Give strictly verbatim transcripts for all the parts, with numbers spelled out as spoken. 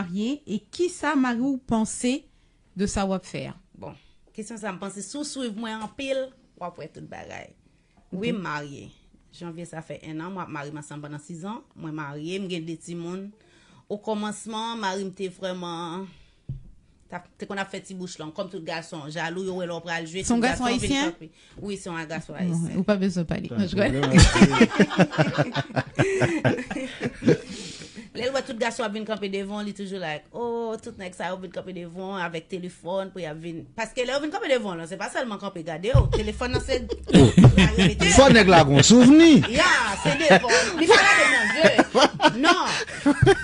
marye e kisa mari w panse de sa w ap fè a? Bon, kesyon sa m panse si w swiv mwen anpil, w ap wè tout bagay. Wi, m marye. Janvye sa fè en an, mwen ap mari m ansanm pandan sizan. Mwen marye, m gen de timoun. Okòmansman, mari m te vrèman t ap, te konn ap fè ti bouch long. Kòm tout gason, jalou, yo wè lè w pral jwe, tout gason vin kanpe. Wi, se yon gason ayisyen. Ou pa bezwen pale. Non, je rigole. Lè l wè tout gason ap vin kanpe devan w, li toujou like, oh, tout nèg sa yo vin kanpe devan w avèk telefòn pou y ap vin. Paske lè yo vin kanpe devan w lan, se pa sèlman kanpe gade w. Telefòn nan se la yo mete. Fò nèg la gon souvni. Ya, se devan w. Li pa gade w nan zye. Non.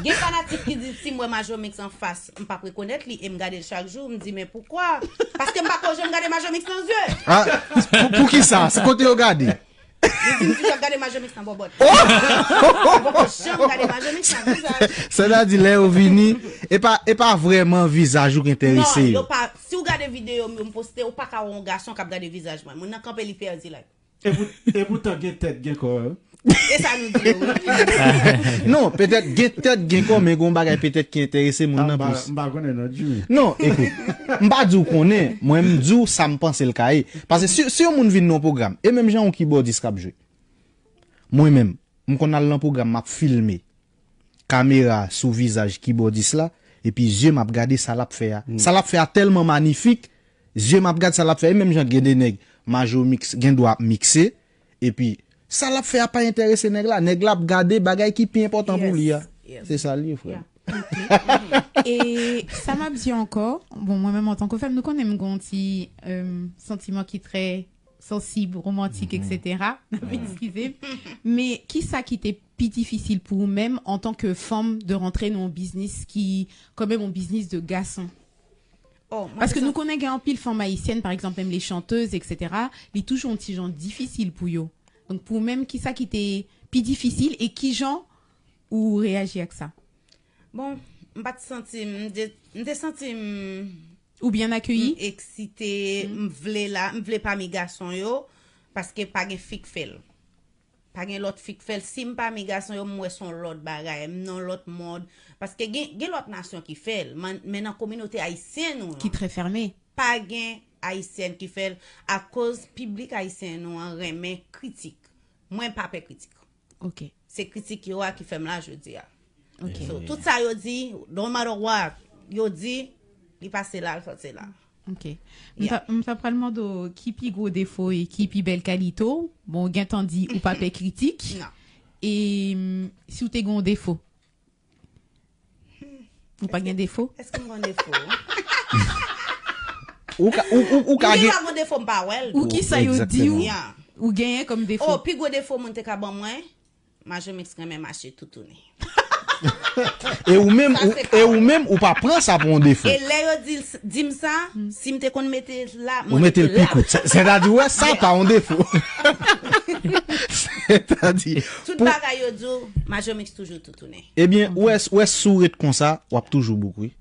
Gen fanatik ki di si m wè Major Mix anfas, m p ap rekonèt li e m gade l chak jou, m di, men poukwa? Paske m pa ko janm gade Major Mix nan zye. Ah, pou, pou ki sa? Se kote yo gade? Li di m toujou ap gade Major Mix nan bòbòt. M poko janm gade Major Mix nan vizaj. Sètadi lè yo vini, e pa, e pa vrèman vizaj ou ki enterese yo. Non, yo pa, si w gade videyo m yo m poste, ou pa ka wè yon gason k ap gade vizaj mwen. Moun nan kanpe, li pèdi like. Epou-, epoutan gen tèt, gen kò, wi. E sa nou di yo, wi. Non, petèt gen tèt, gen kò, men gon bagay petèt ki enterese moun nan plis. M pa konnen non, Jimmy. Non, ekout, m pa di w konnen, mwen m di w sa m panse l ka ye. Paske si, si yon moun vin nan yon pwogram, e menm jan yon kibòdis k ap jwe. Mwen menm, m konn al nan pwogram, m ap filme. Kamera sou vizaj kibòdis la, epi zye m ap gade sa l ap fè a. Sa l ap fè a tèlman manifik, zye m ap gade sa l ap fè. E menm jan gen de nèg, Major Mix, gen dwa ap mikse, epi sa l ap fè a pa enterese nèg la. Nèg la ap gade bagay ki pi enpòtan pou li a. Se sa l ye, frè. E sa m ap di ankò, bon, mwen menm antanke fanm, nou konnen m gen yon ti, euh, santiman ki trè sansib, romantik, etsetera. Eskize m. Men kisa ki te pi difisil pou ou menm antanke fanm de rantre nan yon biznis ki kanmenm yon biznis de gason? Paske nou konnen gen anpil fanm ayisyèn, pa egzanp, menm les chanteuses, etsetera, li toujou yon ti jan difisil pou yo. Donk pou ou menm, kisa ki te pi difisil e kijan ou reyaji ak sa? Bon, m pa t santi m, m te, m te santi m Ou byen akeyi? M eksite, m vle la, m vle pami gason yo, paske pa gen fi k fè l. Pa gen lòt fi k fè l. Si m pami gason yo, m wè se yon lòt bagay, m nan lòt mond. Paske gen, gen lòt nasyon ki fè l, men, men nan kominote ayisyen nou an, ki trè fèmen, pa gen ayisyèn ki fè l, akoz piblik ayisyen nou an renmen kritik. Mwen pa pè kritik. Se kritik yo a ki fè m la jodi a. So, tout sa yo di, no matter what, yo di, li pase la, l sòti la. Ok. M ta, m ta pral mande w ki pi gwo defo e ki pi bèl kalite w. Bon, ou gentan di ou pa pè kritik. E, mm, si w te gen yon defo? Ou pa gen defo? Èske m gen defo? Ou ka, ou, ou, ou ka gen. M gen dwa gen defo, m pa wè l. Ou ki sa yo di w, ou genyen kòm defo? Oh, pi gwo defo moun te ka ban mwen, Major Mix renmen mache toutouni. E ou menm, ou, e ou menm, ou pa pran sa pou yon defo. E lè yo di, di m sa, si m te konn mete l la, ou mete l pi kout. Sètadi, ou wè, sa pa yon defo. Sètadi, tout bagay yo di w, Major Mix toujou toutouni. Ebyen, ou wè, ou wè si w ret konsa, w ap toujou bouk, wi.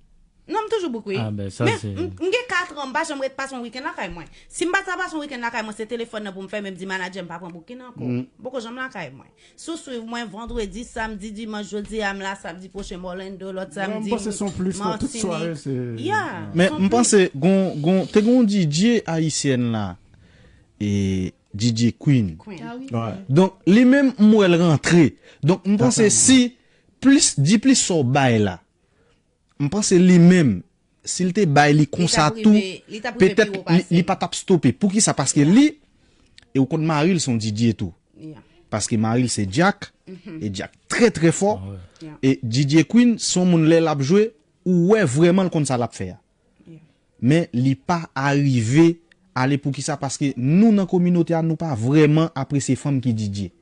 Non, m toujou bouk, wi. Men, m, m gen kat an, m pa janm ret pase yon wikenn lakay mwen. Si m pa t ka pase yon wikenn lakay mwen, se telefòn nan pou m fè, men m di manadjè m pa pran boukin ankò. M poko janm lakay mwen. Si w swiv mwen, vandredi, samdi, dimanch, jodi a, m la, samdi pwochen, m Orlando, lòt samdi, m Matinik. Ya. Men m panse, gon, gon, te gon D J ayisyèn la, e, D J Queen. Donk, li menm, m wè l rantre. Donk, m panse si plis, di plis sa w bay la. M panse li menm, si l te bay li konsa tou, petèt li, li pa t ap stope. Poukisa? Paske li, e ou konn mari l se yon D J tou. Paske mari l se Dyak, e Dyak trè, trè fò. E D J Queen, se yon moun lè l ap jwe, ou wè vrèman l konn sa l ap fè a. Men li pa arive ale poukisa, paske nou nan kominote a, nou pa vrèman apresye fanm ki D J.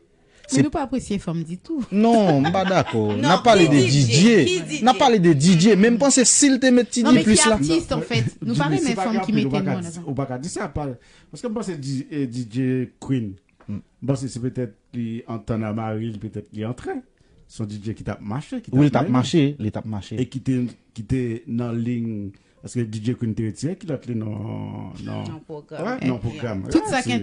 Men nou pa apresye fanm ditou. Non, m pa dakò. N ap pale de D J. N ap pale de D J, men m panse si l te met ti D plis la. Non, men ki atis, anfèt? Nou pa renmen fanm ki mete non nan sa. Ou pa ka di sa, paske m panse D J Queen, m panse se petèt li antann a mari l, petèt li antre. Se yon D J ki t ap mache, ki t ap mennen. Wi, li t ap mache, li t ap mache. E ki te, ki te nan liy, paske D J Queen te retire kilòt li nan, nan pwogram. Tout sa ki